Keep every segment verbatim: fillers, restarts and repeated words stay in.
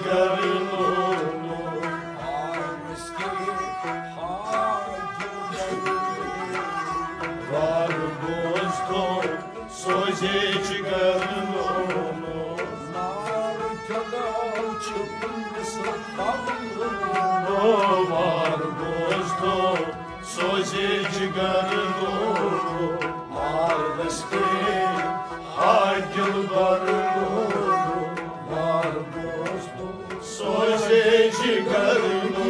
گرنو، وار بوزتو سوزے جگرنو، نار کیٛاہ چھُ پُلسہٕ تَلہٕ؟ وار بوزتو سوزے جگرنو، مار بستے ہا دلبرنو، وار بوزتو سوزے جگرنو۔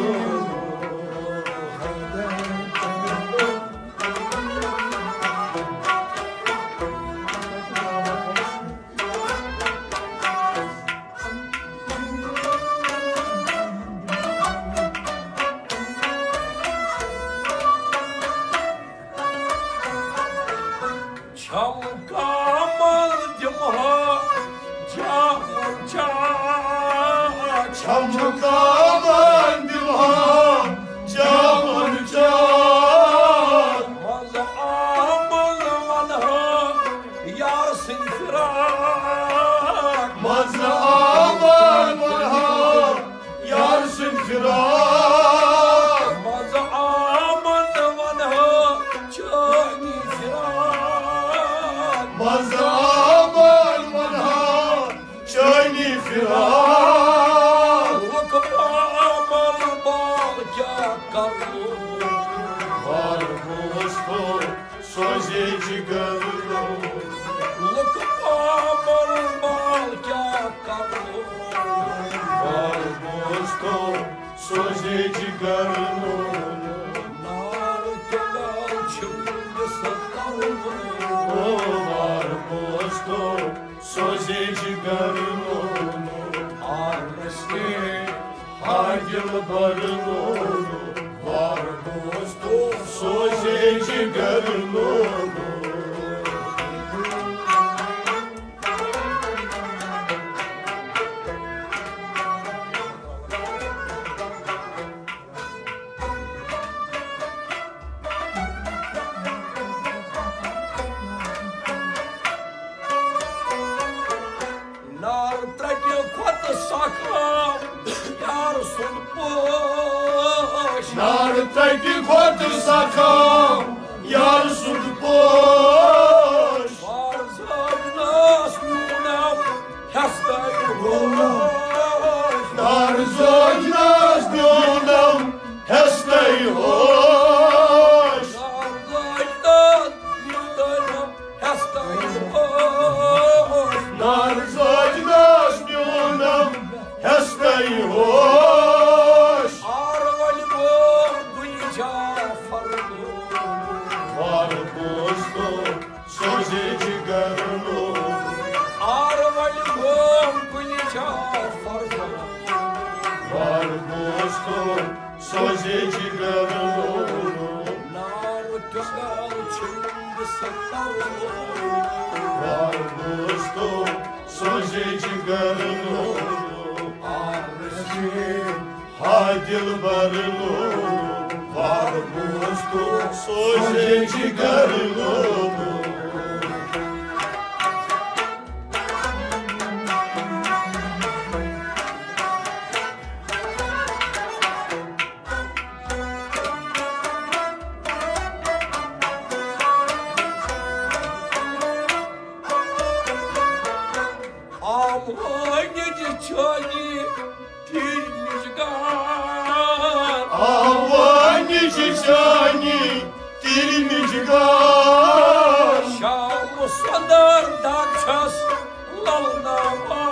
چھم کامل دمہا جامن چا، چھم کامل دمہا جامن چا۔ مز آمن ونہا یار سٕنٛدۍ فراق۔ مز آمن ونہا یار سٕنٛدۍ فراق۔ مز آمن ونہا چٲنی فراق۔ مز آمن ونہا چٲنی فراق۔ لُکھ پامل بال کیٛاہ کرو؟ وار بوزتو سوزے جگرنو۔ لُکھ پامل بال کیٛاہ کرو؟ وار بوزتو سوزے جگرنو۔ نار کیٛاہ چھُ پُلسہٕ تَلہٕ؟ وار بوزتو سوزے جگرنو، آرس کے ہا دلبرنو، وار بوزتو سوزے جگرنو۔ نار ترٛکہِ کھۄتہٕ سخ آو یار سُنٛد پوش۔ نار ترٛکہِ کھۄتہٕ سخ آو یار سُنٛد پوش۔ بار زٲج ناس میون آو ہستَے ہوش۔ نار زٲج ناس میون آو ہستَے ہوش۔ نار زٲج ناس میون آو ہستَے ہوش۔ نار زٲج ناس میون آو ہستَے ہوش۔ آر ؤلۍ گوٚو گُلہِ جعفر گوٚو۔ وار بوزتو سوزے جگرنو۔ آر ؤلۍ گوٚو گُلہِ جعفر گوٚو۔ وار بوزتو سوزے جگرنو۔ نار کیٛاہ چھُ ستارو۔ وار بوزتو سوزے جگرنو۔ آرس کے ہا دلبرنو، وار بوزتو سوزے جگرنو۔ آوانج چٲنی تیرمِچ گار۔ آوانج چٲنی تیرمِچ گار۔ شام سۄدر دگ چھس للناوان۔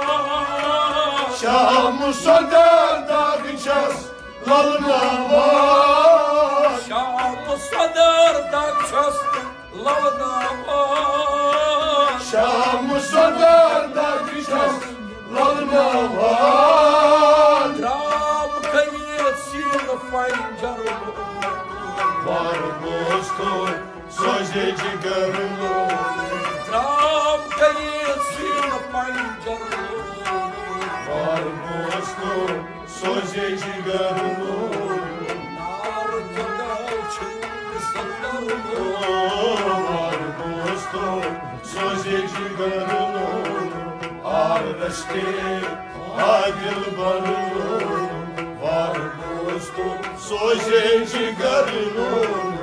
شام سۄدر دگ چھس للناوان۔ شام سۄدر دگ چھس للناوان۔ شام سۄدر دگ چھس للناوان۔ ترام کٔرِتھ سیٖنہٕ پنجر۔ وار بوزتو سوزے جگرنو۔ ترام کٔرِتھ سیٖنہٕ پنجر۔ وار بوزتو سوزے جگرنو۔ نار کیٛاہ چھُ ستارو۔ وار بوزتو سوزے جگرنو۔ آر رشتے عادل برلون، وار دوستو سوزے جگر لون۔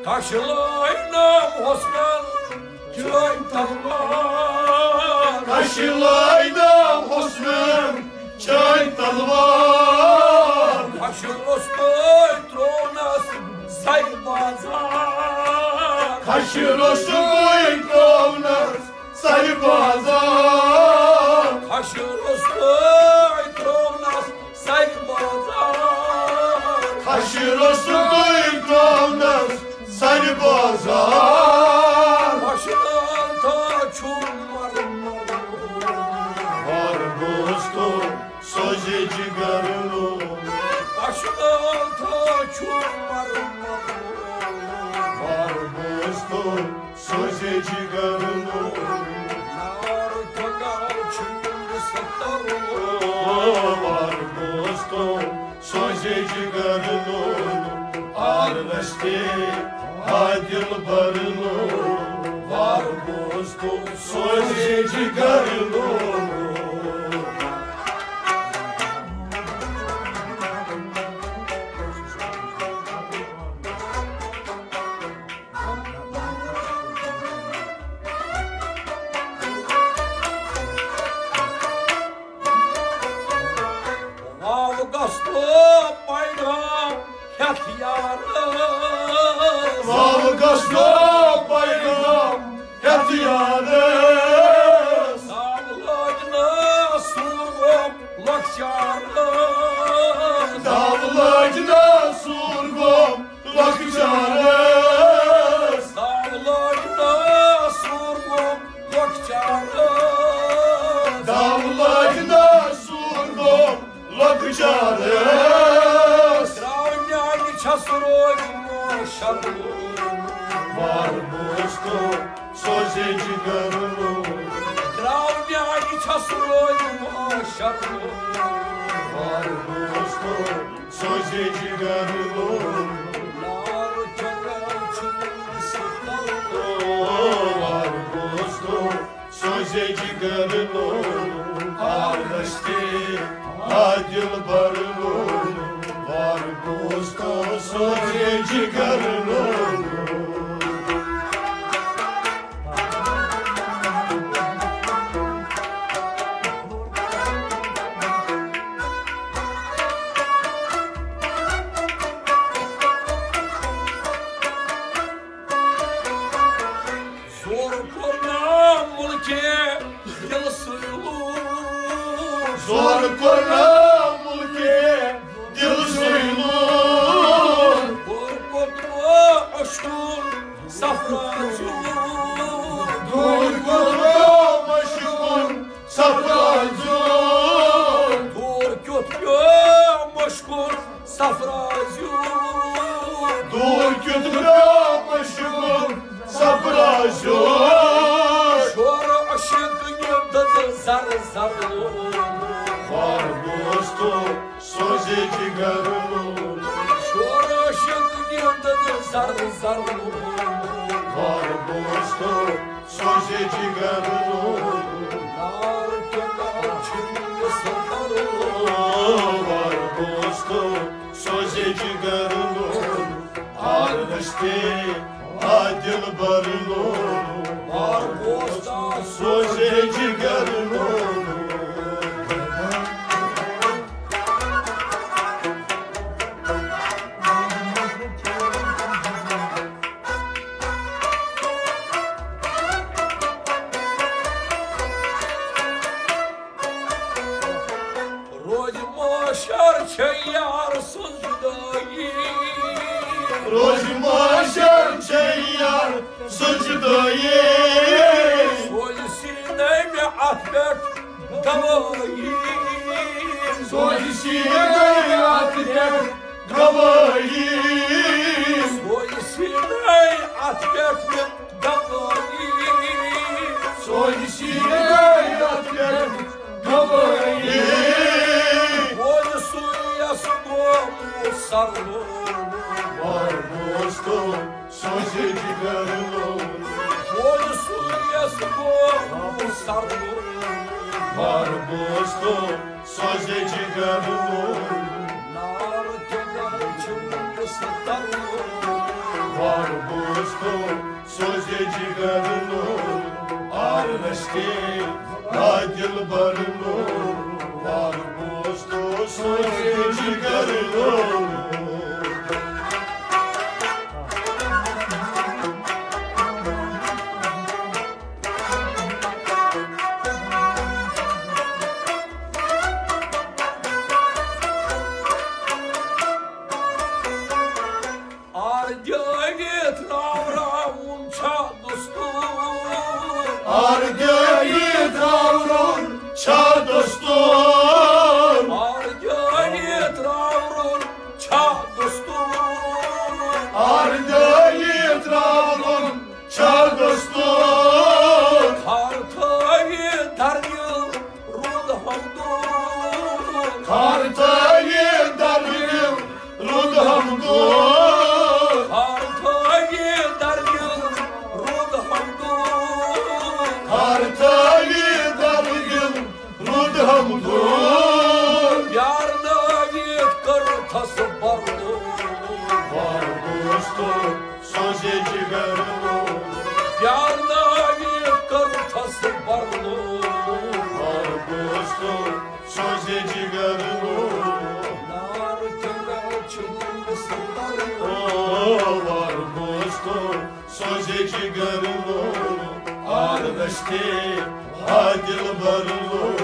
کشلٲے نام حسنن چٲنۍ تلوار۔ کشلٲے نام حسنن چٲنۍ تلوار۔ کشرس تُے ترٛوونس سرِ بازار۔ کشرس تُے ترٛوونس سرِ بازار۔ کشرس تُے ترٛوونس سرِ بازار۔ کشرس تُے ترٛوونس سرِ بازار۔ پشتان تھا چھُ مر مر۔ وار دوستو سوزے جگر لون۔ پشتان تھا چھُ مر مر۔ وار دوستو سوزے جگر لون۔ نار تھگا چھُ ستر۔ وار دوستو سوزے جگر لون۔ آر رشتے عادل بر لون۔ وار دوستو سوزے جگر لون۔ واو گژھو پیغام ہیتھ یارس۔ واو گژھو پیغام ہیتھ یارس۔ داو لٲج نہٕ سوٗر گوٚم لۄکچارس۔ داو لٲج نہٕ سوٗر گوٚم لۄکچارس۔ داو لٲج نہٕ سوٗر گوٚم لۄکچارس۔ داو لٲج نہٕ سوٗر گوٚم لۄکچارس۔ ترٛاو نیٛامہِ چھَس روزِ ماشر۔ وار دوستو سوزے جگر لون۔ ترٛاو نیٛامہِ چھَس روزِ ماشر۔ وار دوستو سوزے جگر لون۔ نار چنگا چھُ ستر۔ وار دوستو سوزے جگر لون۔ آر رشتے عادل بر لون۔ وار دوستو سوزے جگر لون۔ زور کوٚر نا مُلکہِ دِلہٕ سۭتۍ لوٗر۔ زور کوٚر نا مُلکہِ دِلہٕ سۭتۍ لوٗر۔ کوٚر کوٚت وۄنۍ عشقُن صفرا زیوٗر۔ دوٗر کوٚت پیوٚو مشکُن صفرا زیوٗر۔ دوٗر کیُتھ پیوٚو مشکُن صفرا زیوٗر۔ دوٗر کیُتھ پیوٚو مشکُن صفرا زیوٗر۔ شور عشق یہِ دٔزٕ زر زر لوٚر۔ وار دوستو سوزے جگر لون۔ شور عشق یہِ دٔزٕ زر زر لوٚر۔ وار دوستو سوزے جگر لون۔ نار تہٕ نار چھُ یہِ ستر لوٚر۔ وار دوستو سوزے جگر لون۔ آر رشتے عادل بر لون۔ وار دوستو سوزے جگر لون۔ روزِ ماشر چھے یار سٕنٛز جُدٲیی۔ روزِ ماشر چھے یار سٕنٛز جُدٲیی۔ سوزِ سیٖنے مےٚ اَتھ پٮ۪ٹھ گوٲہی۔ سوزِ سیٖنے اَتھ پٮ۪ٹھ گوٲہی۔ سوزِ سیٖنے اَتھ پٮ۪ٹھ مےٚ گوٲہی۔ سرلو، وار بوستو سوزے جگر لو، بوز سوریس گو سرلو، وار بوستو سوزے جگر لو، نار جگر چھُنہٕ سرلو، وار بوستو سوزے جگر لو، آر رشتے آ دلبر لو، وار بوستو سوزے جگر لو۔ آر دیٲوِتھ راوراوُن چھا دستور؟ آر دیٲوِتھ راوراوُن چھا دستور؟ آر دیٲوِتھ راوراوُن چھا دستور؟ آر دیٲوِتھ راوراوُن چھا دستور؟ خار تھٲوِتھ دردِل رُد ہمدور۔ خار تھٲوِتھ دردِل رُد ہمدور۔ خار تھٲوِتھ دردِل رُد ہمدور۔ خار تھٲوِتھ دردِل رُد ہمدور۔ پیارنٲوِتھ کٔرتھس برلو، وار بوستو سوزے جگر لو۔ پیارنٲوِتھ کٔرتھس برلو، وار بوستو سوزے جگر لو۔ نار جنگل چھُنہٕ سرلو، وار بوستو سوزے جگر لو، آر رشتے آ دلبر لو،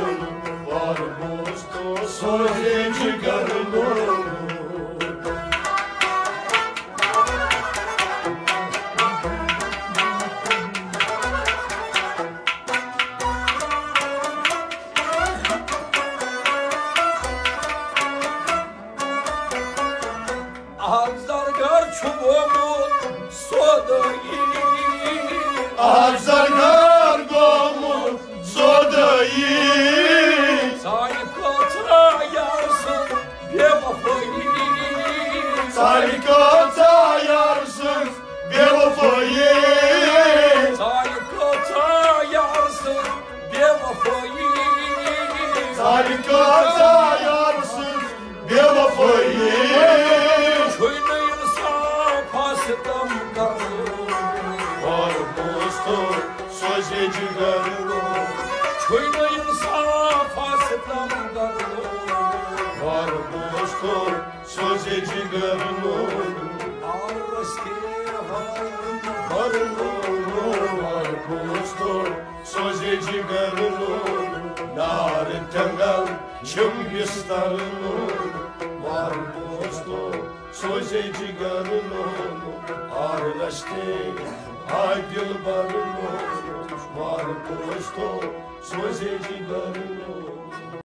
وار بوستو سوزے جگر لو۔ اکھ زرگر چھُ گوٚمُت سودٲیی۔ اکھ زرگر گوٚمُت سودٲیی۔ سانہِ کۭژاہ یار سٕنٛز بے وفٲیی۔ سانہِ کۭژاہ یار سٕنٛز بے وفٲیی۔ سانہِ کۭژاہ یار سٕنٛز بے وفٲیی۔ سانہِ کۭژاہ یار سٕنٛز بے وفٲیی۔ چھُے نہٕ انصافا ستم کرُن۔ وار بوستو سوزے جگر لو۔ چھُے نہٕ انصافا ستم کرُن۔ وار بوستو سوزے جگر لو۔ آر رشتے ہر لو، وار بوستو سوزے جگر لو، نار تنگل چھم بستر لو، وار بوستو سوزے جگر لو، آر رشتے آ دلبر لو، وار بوستو سوزے جگر لو۔